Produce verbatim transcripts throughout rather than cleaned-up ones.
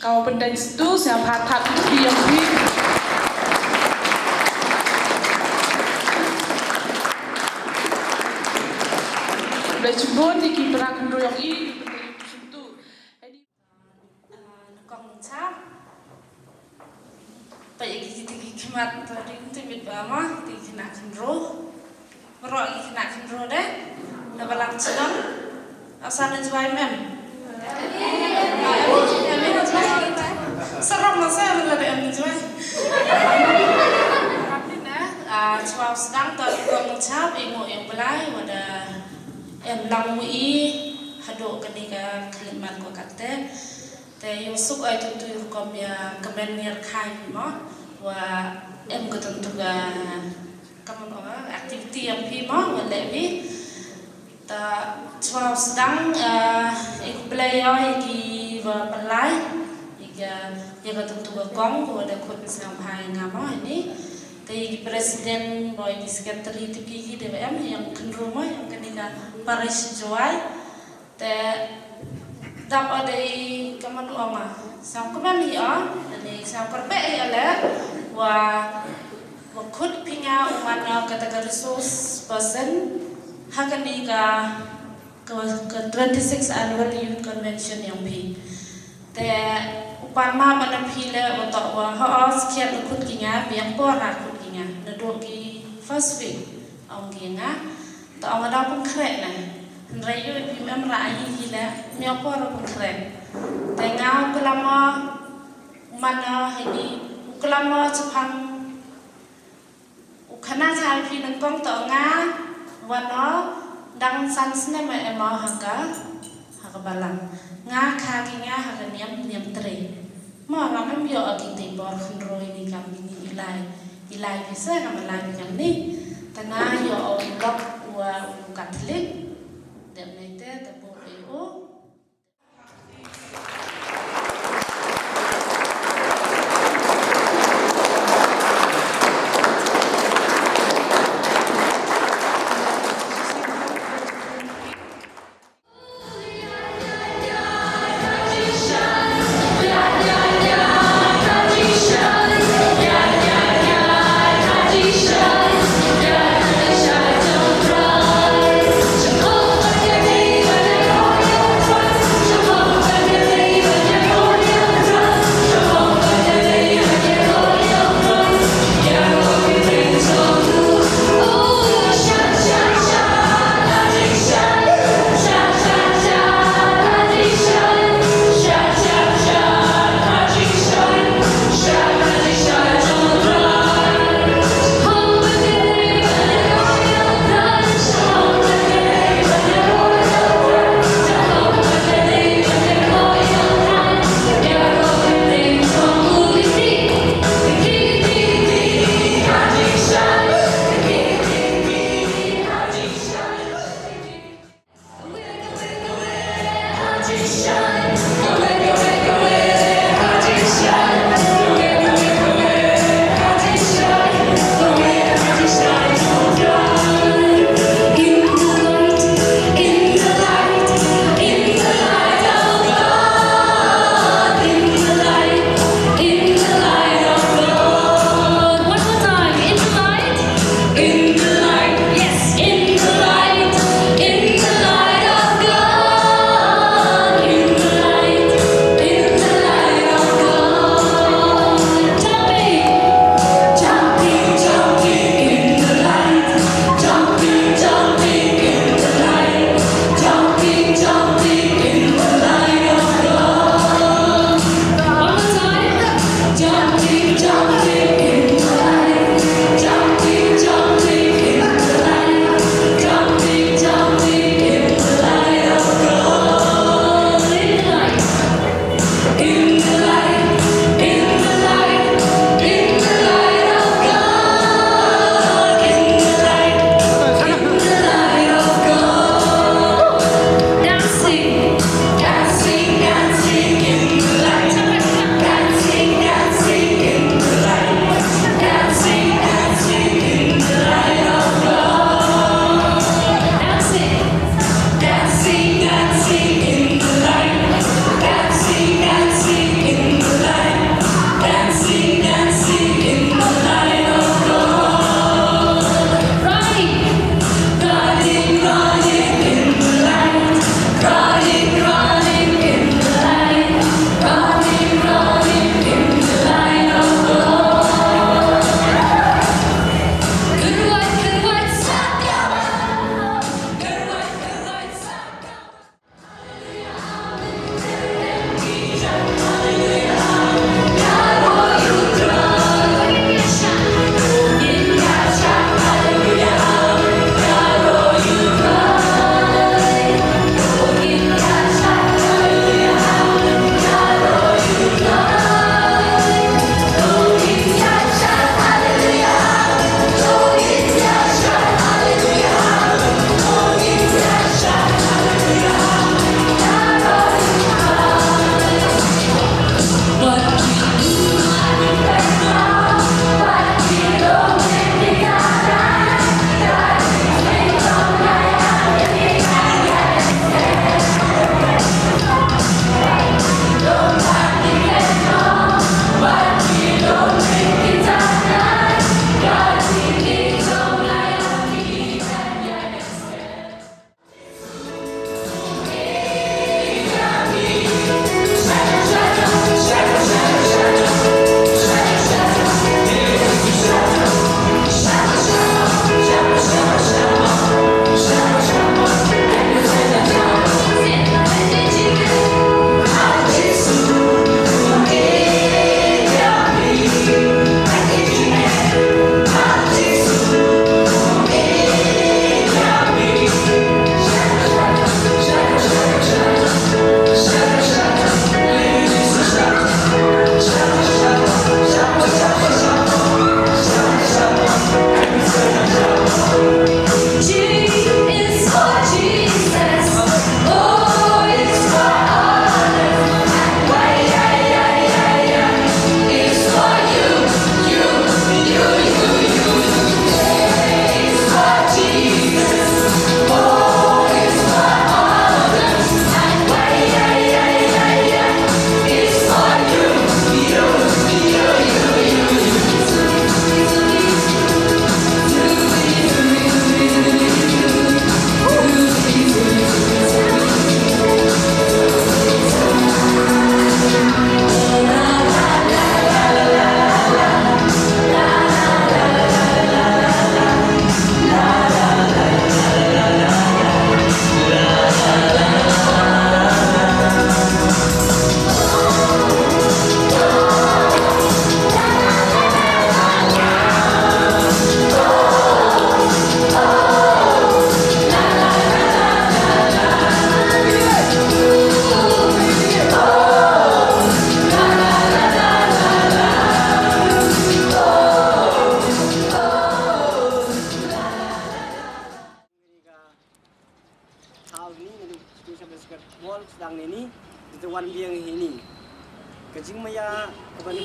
Ka wa pyndeng sdang, sngewbha thad ïa phi. Khublei shibun ïa ki para khynroo ïong i. Ah, na kong Nongchap. Peit ïa ki, ki, ki khmat, to dei ki tymmen ba ma, ki khynnah khynroo. Baroh ki khynnah khynroo de na balang chnong. Ap sa na Jowai mem. Sarong na sa na da em na Jowai. Ah, chwa sdang to i kong Nongchap, i nguh i Blei, wa da em lang u i haduh kane ka khyllipmat ko katte. Te ïoh suk ai tyntu rukom ïa kmen ïa rkhai mo, wa em ka tyntu ka, ka mon activity ïa phi mo, wa leh phi. Ta chwa sdang, eh, i khublei ïa ki wa pynlai ïa ka, ïa ka tyntu ka kong, wa da khut sngewbha ïa nga mo ini. Te ïa ki president bad ïa ki secretary te ki ki dei wa em ïa khynroo mo ïa kane ka parish Jowai. Te dap o dei ka mon o ma. Sngewkmen hi o, dei sngewkmen hi o leh wa, wa khot phi nga u man o kata ka resource person ha kane ka, ka, ka twenty-six annual youth convention ïong phi. Te u pan ma ban phi leh wa toh wa ho o skhiat na khot ki nga, biang por ha khot ki nga. Na dok ki first week ong ki nga. Te ong nga dang pynkhreh na. Hynrei ïoh i phi mem rah hi hi leh, mem por pynkhreh. Te nga u klam o, man o hi ni, u klam o chaphang u khana cha i phi nyngkong te nga wan o dang san snem em o ha ka, ha ka balang. Nga kha ki nga ha ka niam, niam trei. Mo ngam ïoh ïa ki te por khynroo ini kam ini i lai. I lai pisa ngam lai pisa ni. Te nga ïoh u lok wa u Catholic. Dep nei te te bok i u.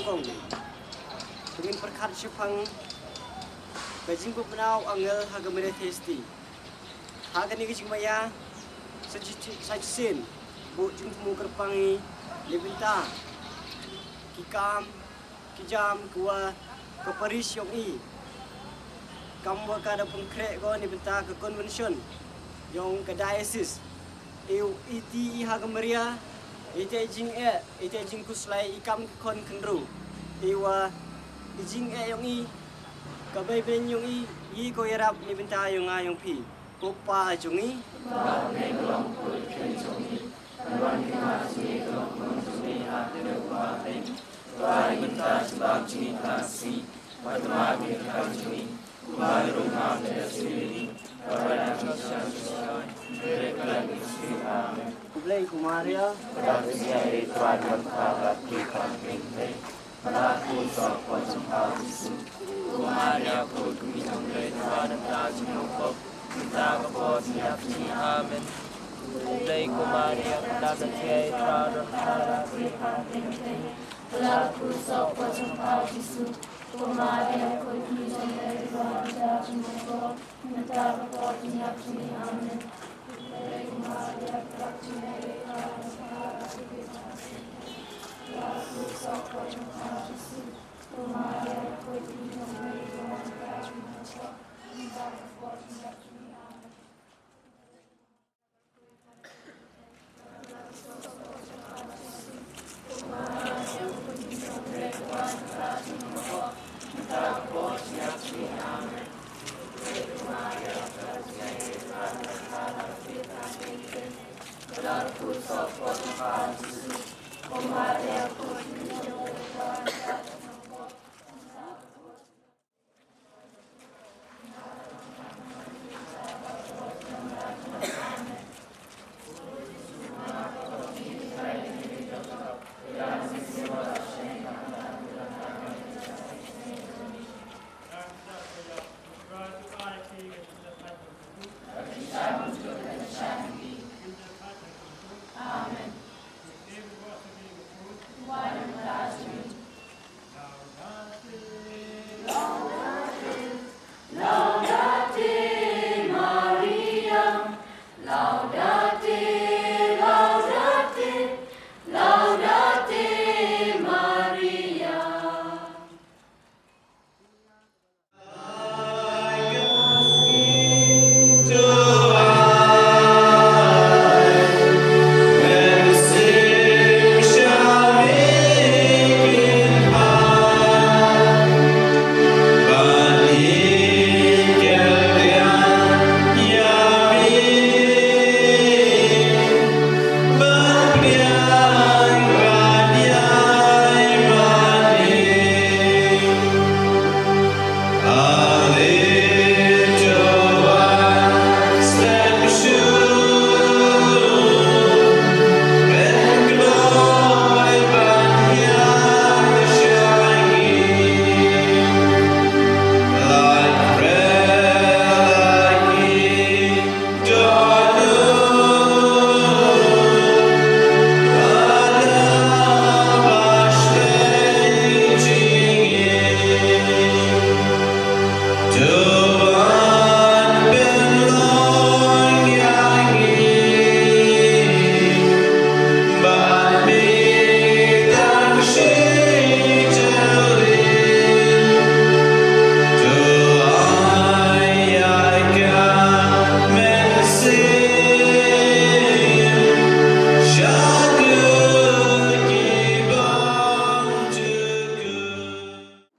Kong. Pynpyrkhat shaphang ka jingpynpaw angel ha ka Maria Theisotti. Ha kane ka jingmaïa sa shisien buh jingthmu kyrpang ïa ngi na bynta ki kam ki jam kiwa ka parish yong i, kam wa ka da pynkhreh ko na bynta ka convention yong ka diocese. Ïa u iti i ha ka Maria, ite jingeh, ite jingkhuslai i kam ki khon khynru. Ïa wa i jingeh yong i, ka bai beiñ yong i, i ko ïarap na bynta yong nga yong phi. Ko Pa jong i. Khublei ko Maria. Amen. Khublei ko Maria, khublei ko Maria.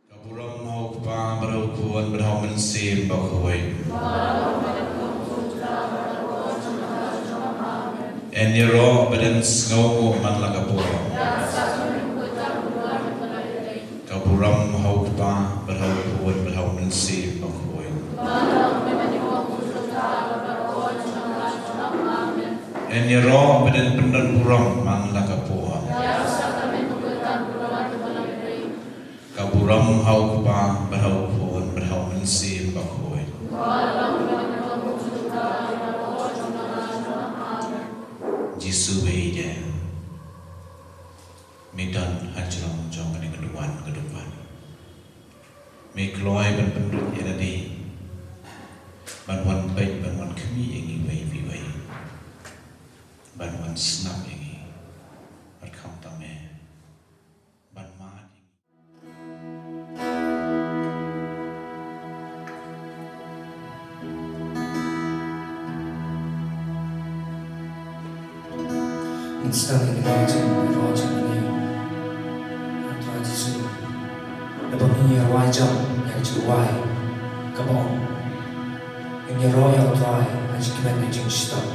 Ka burom ha u Kpa bad ha u Khun bad ha u Mynsiem Bakhuid. Yn ïaroh bad yn sngewnguh man la ka por. Ka burom ha u Kpa bad ha u Khun bad ha u Mynsiem Bakhuid. Yn ïaroh bad yn pyndon burom man la ka por. Ka burom ha u Kpa bad ha u Khun bad ha u Mynsiem Bakhuid. Jisu bad ïa me don ha jrong jong kane ka duwan. Me kloi ban pynrung ïa lade ban wan peit, ban wan khmih ïa ngi wei pa wei, ban wan sngap ïa ngi, bad khamtam me ban mad ïa ngi. Ngi sdang ïa kane ka jingïaroh jingmane, ïa U Trai Jisu. Naba ngin ïarwai jam ïa ka jingrwai kaba ong, ngin ïaroh ïa U Trai ha jingkmen ne jingshitom.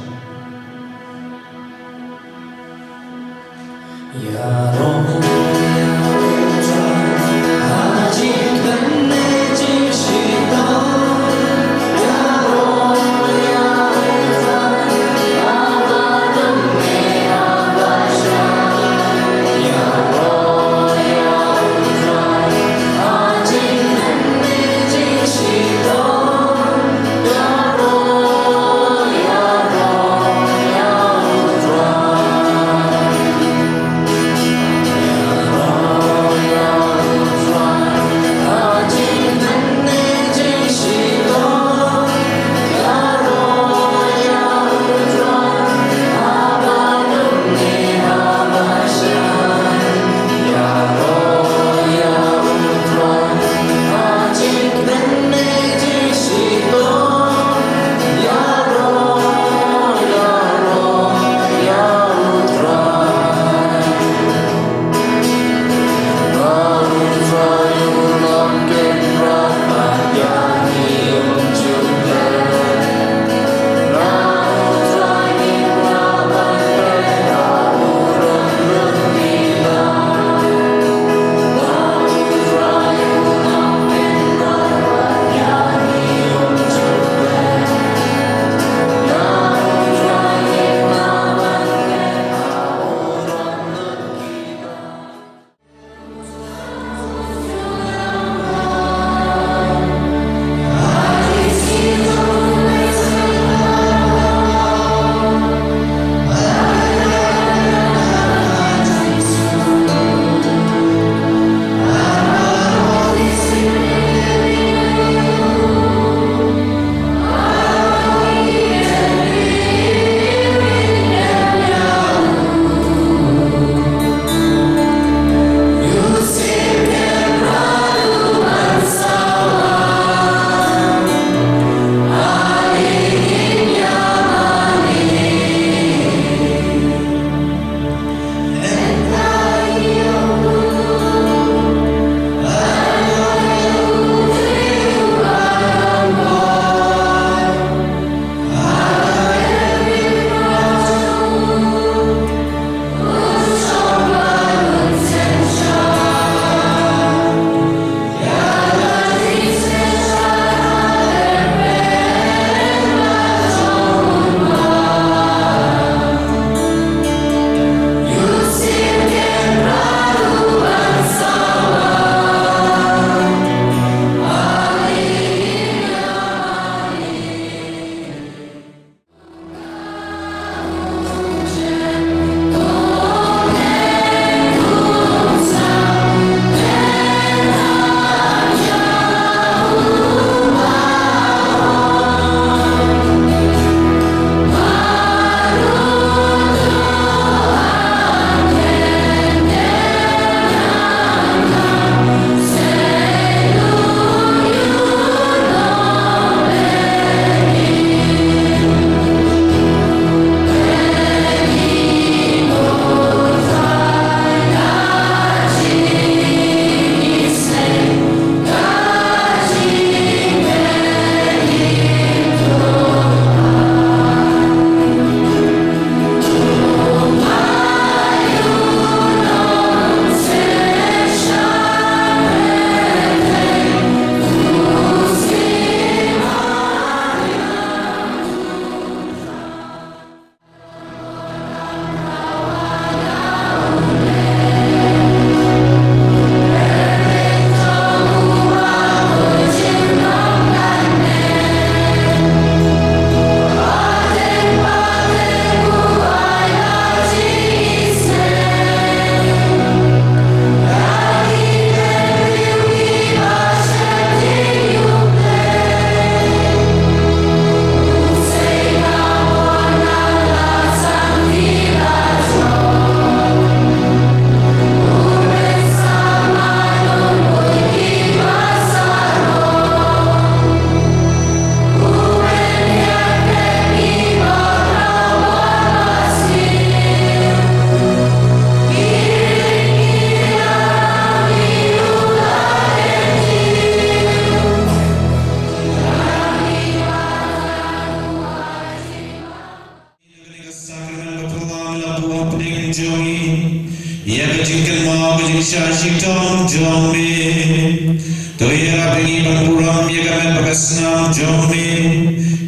jong me. To ïarap ïa ngi ban burom ïa ka met bad ka snam jong me,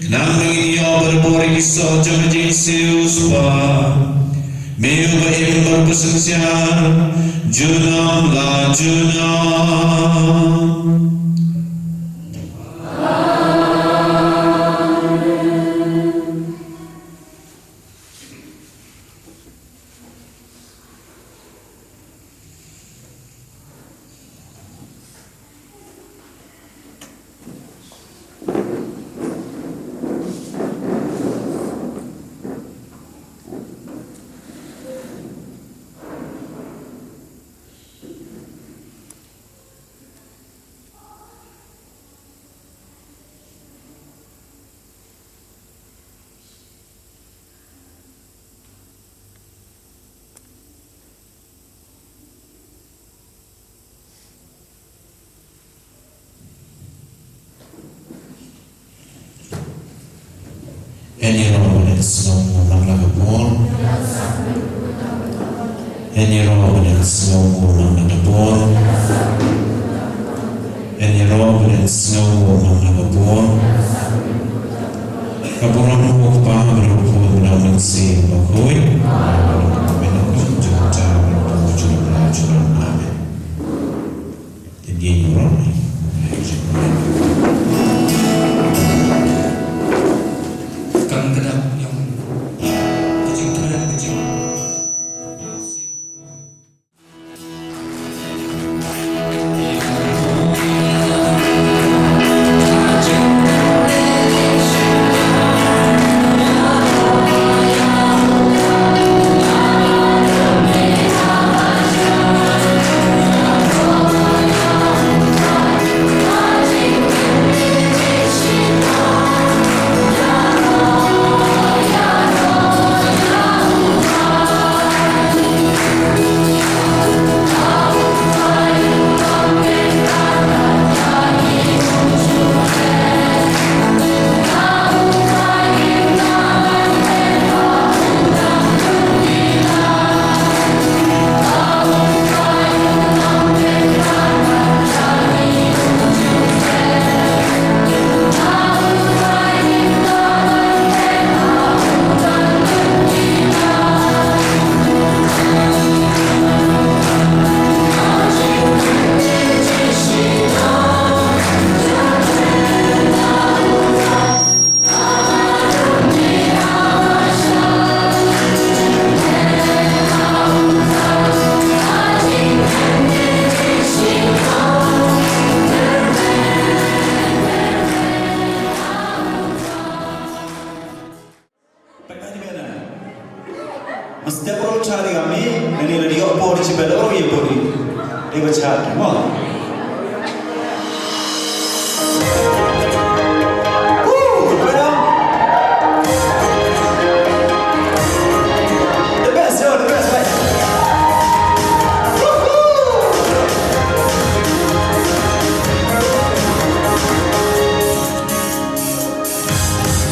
khnang ba ngin ïoh barabor ïa ki soh jong ka jingsiew spah. Me uba im bad uba synshar junom la junom. Hynrei ïa u ba dang sngewbha ban ïa ka bor. Hynrei ïa u ba dang sngewbha ban ïa ka bor. Hynrei ïa u ba dang sngewbha ban ïa ka bor. Ka burom u Kpa bad u Khun bad u Mynsiem Bakhuid. Amen. Kan ka dap ïa u. Ka jingtrei ka jing. Mesti pro chari kami, ini radio pori si belo ro ye pori. Dia baca, mo. Woo, the best, yo, the best, mate. Woohoo!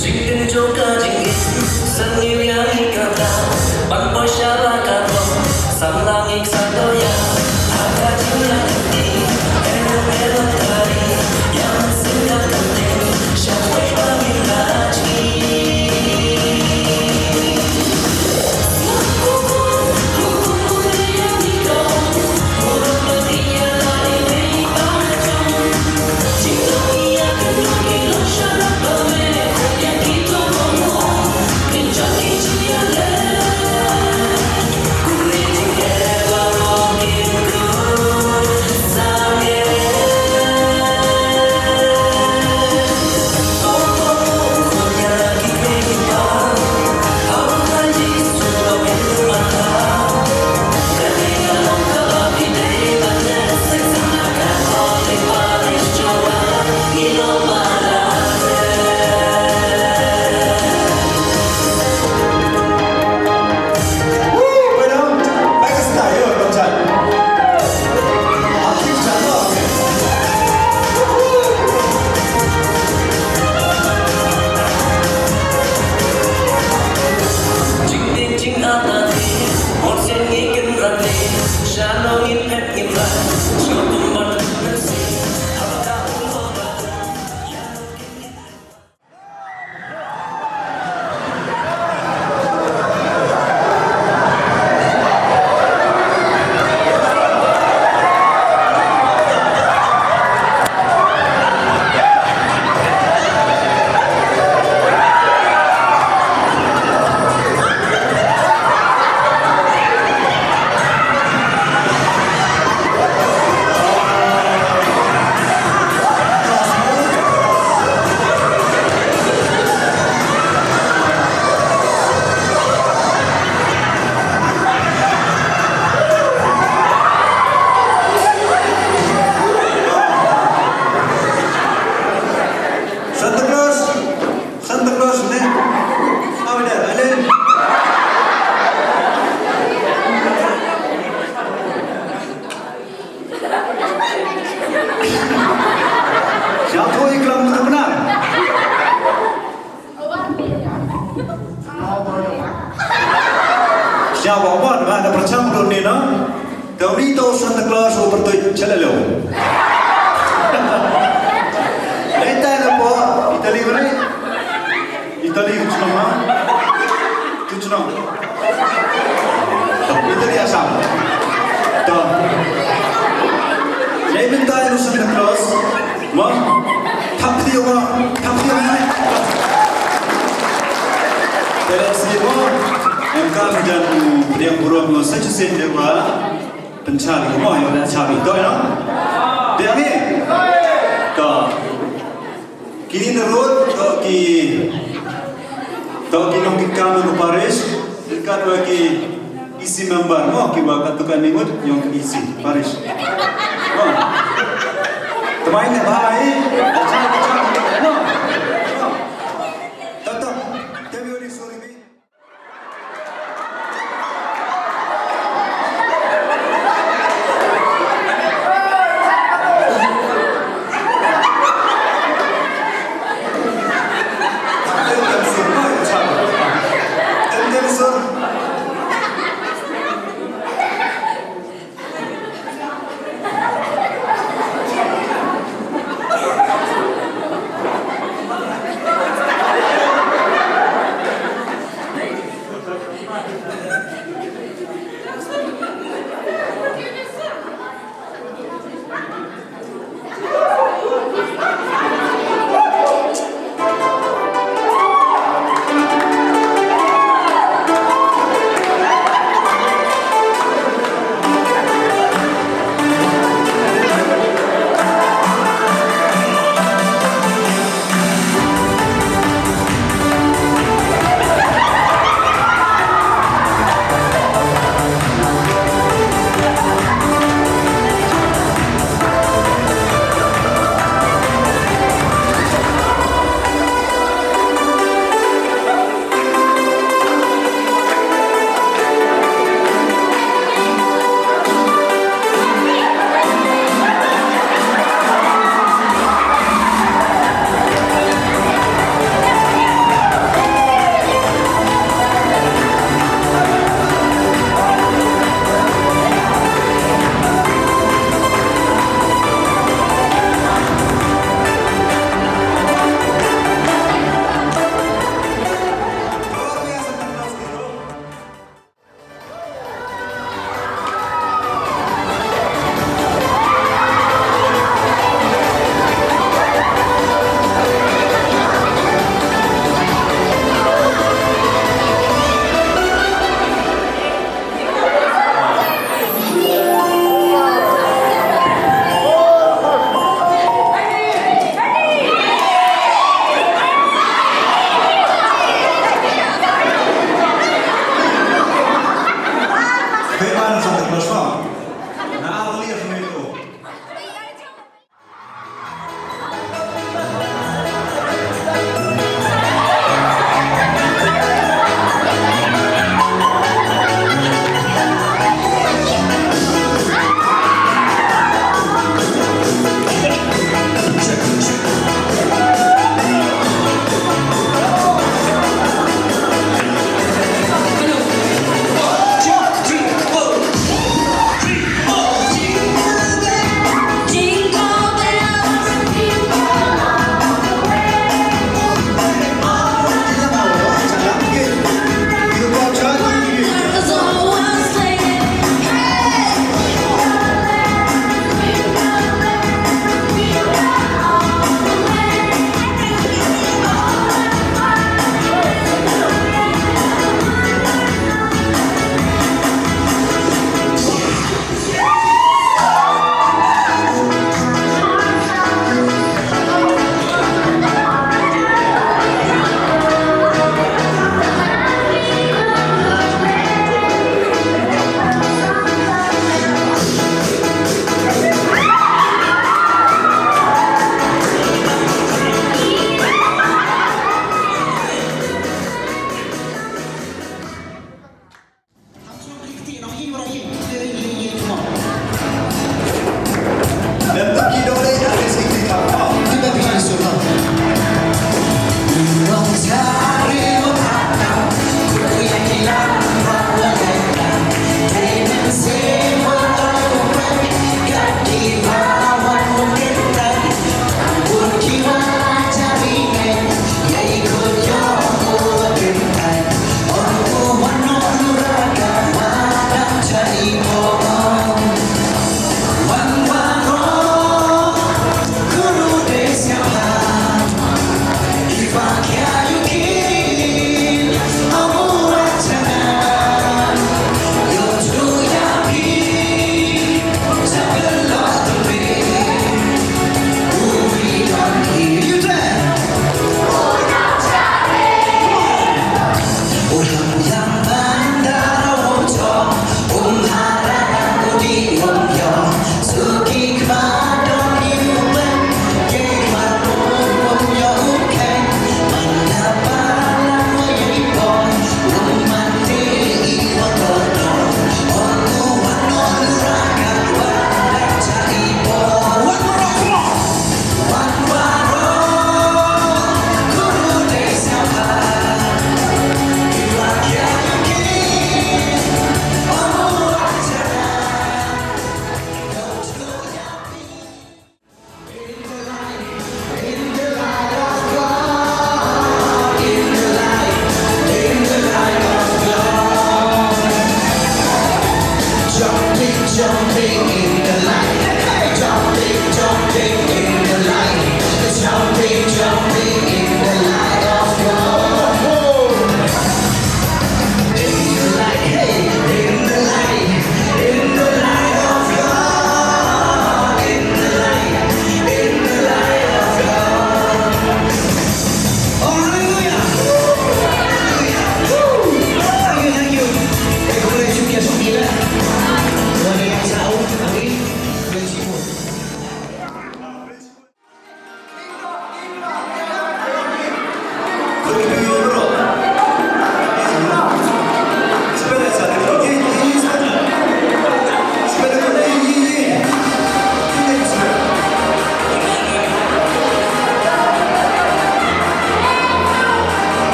Jingkynjoh ka jingim, sngewsih ïa ka daw, ban poi sha la ka long, samla ngi sa doh ïa, ha ka jingïaid lynti, ero ero tari, ïa mynsiem ka Sha to i klam tu benar. Sha ba ba ba da perchang ru ni na. Tau ni tau Santa Claus u pertui chalalo. Dai tai na po Italy beri. Italy chnong ha. Tu chnong. Italy Assam. To. Dai mynta ïa u Santa Claus. Mo. Thap ti mo. Thap ti mo. Te lada sngewbha em kam jan pdiang burom mo sa shisien de ba. Pynshai mo ïa da chabi. To ïa. Pdiang ni. To. Kine na rut to ki, to ki nongkitkam na parish, ryngkat bad ki E C member mo, kiba katto katne ngut ïong ki E C parish. Mo. Tymmen ne bha hi. Mo. To, to. Te mi uri suri mi.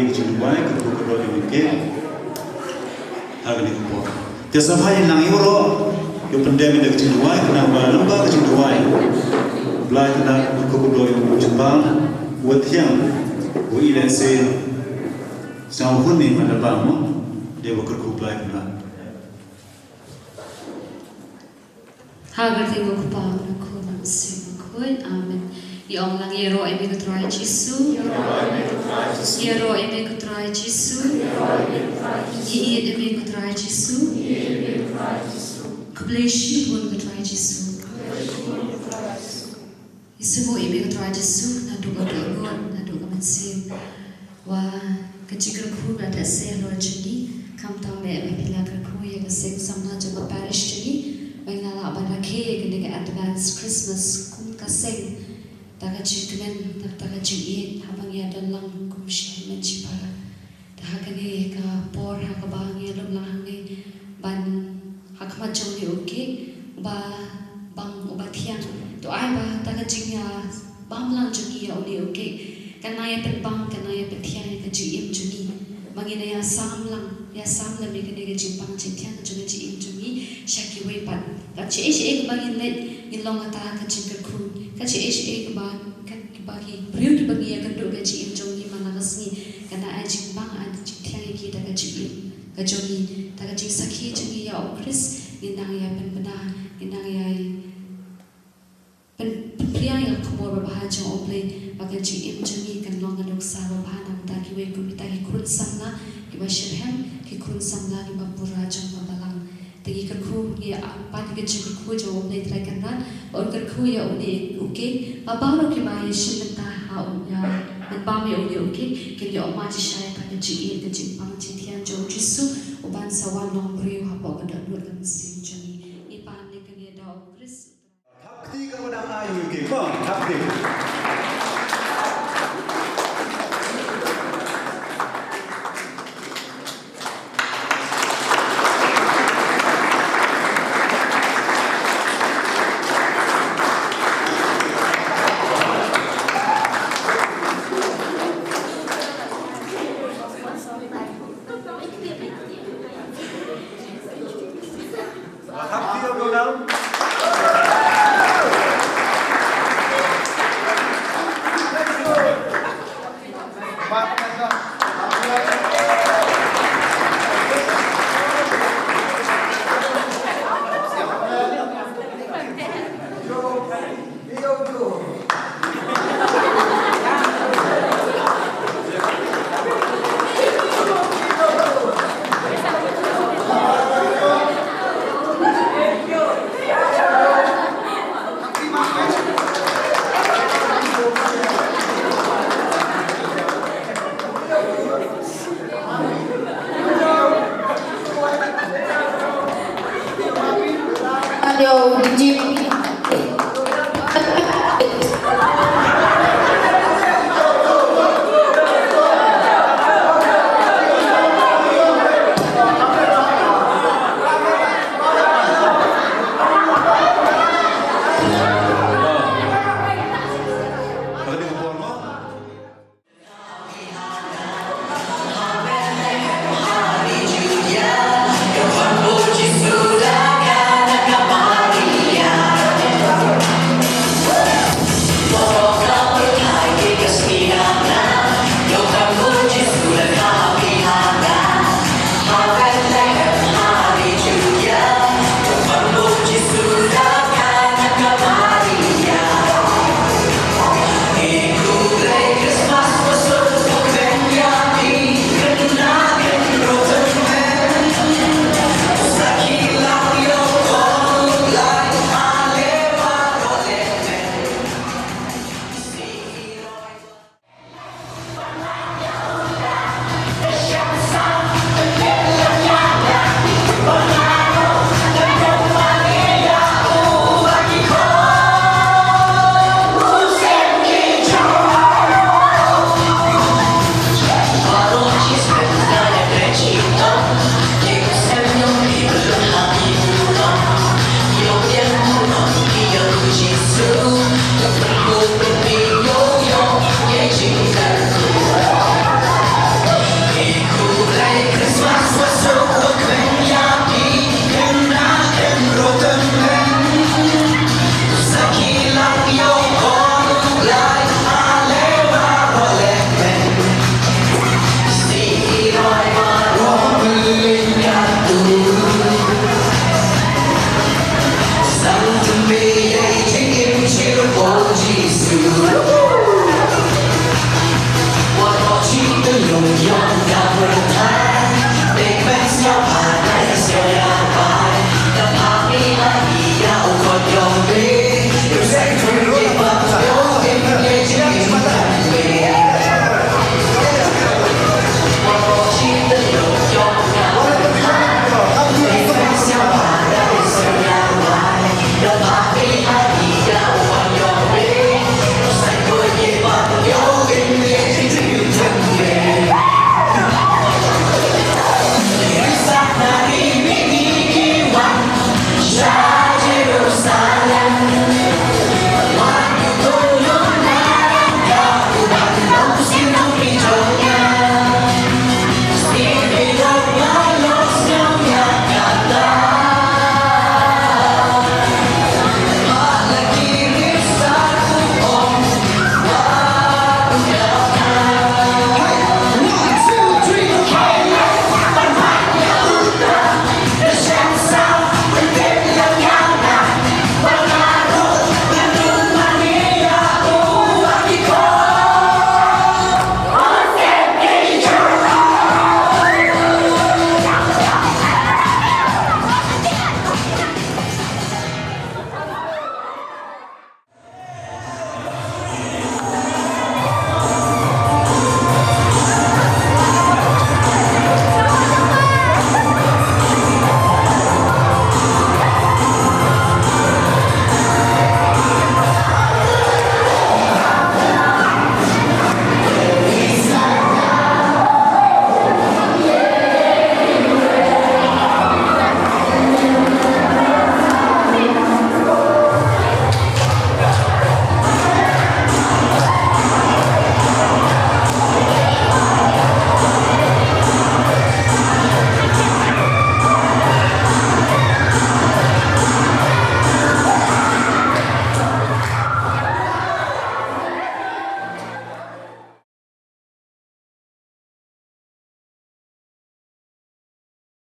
Ka jingduwai ka kyrkhu ka don ïa u kyrkhu ha kane ka por. Te sngewbha ïa ngi baroh ïa u pyndem ïa ka jingduwai, khnang ba lyngba ka jingduwai Blai Kynrad u kyrkhu ka don ïa u jingpang, u thiang, u i lehse sngewhun ne man la bam mo, dei ba kyrkhu Blai Kynrad. Ha ka kyrteng u Kpa, u Khun, u Mynsiem Bakhuid. Amen. Ïa ong lang, ïaroh ïa me ko Trai Jisu. Ïaroh ïa me ko Trai Jisu. Ïeit ïa me ko Trai Jisu. Khublei shibun ko Trai Jisu. Ïa sngewbha ïa me ko Trai Jisu, naduh ka dohnud, naduh ka mynsiem. Wa ka jingkyrkhu ba la theh se halor jong ngi, khamtam ba phi la kyrkhu ïa ka seng samla jong ka parish jong ngi, ba nga lah ban rakhe ïa kane ka advance Christmas kum ka seng, da ka jingkmen, da ka jingïeit, haba ngi ïa don lang kum shi hynmen shi para. Te ha kane ka por ha kaba ngi ïalum lang hangne ban ha khmat jong une u kyrkhu uba bang uba thiang. To ai ba da ka jingïabam lang jong ngi ïa une u kyrkhu, kan nang ïa pynbang, kan nang ïa pynthiang ïa ka jingim jong ngi. Ba ngin ïa sam lang, ïa sam lang ïa kane ka jingpang jingthiang jong ka jingim jong ngi sha kiwei pat. Ka jingim jong ngi ba ngin leit ngin long kata ka jingkyrkhu. Ka jingim jong ngi ba ka Ba ki briew kiba ngi ïakynduh ka jingim jong ngi man la ka sngi, kan ai jingpang, ai jingthiang ïa ki da ka jingim ka jong ngi, da ka jingsakhi jong ngi ïa u Khrist, ngin nang ïa pynbna, ngin nang ïa pyn-, pynphriang ïa ka khubor babha jong U Blei, ba ka jingim jong ngi kan long ka nuksa babha na bynta kiwei kum kita ki khun samla kiba shitrhem, ki khun samla kiba pura jong ka balang. Te ngi kyrkhu, ngi ïa, pat ngi kyrkhu jong U Blei Trai Kynrad ba un kyrkhu ïa une u kyrkhu, ba baroh kiba ïa shim bynta ha u, ïa pynbam ïa une u kyrkhu, kin ïoh mad shisha ïa ka jingïeit, ka jingpang jingthiang jong u Jisu uban sa wan long briew hapoh ka dohnud ka mynsiem jong ngi. Ngi pan ïa kane da u Khrist. Thap kti ka ba dang ai u kyrkhu. Thap kti.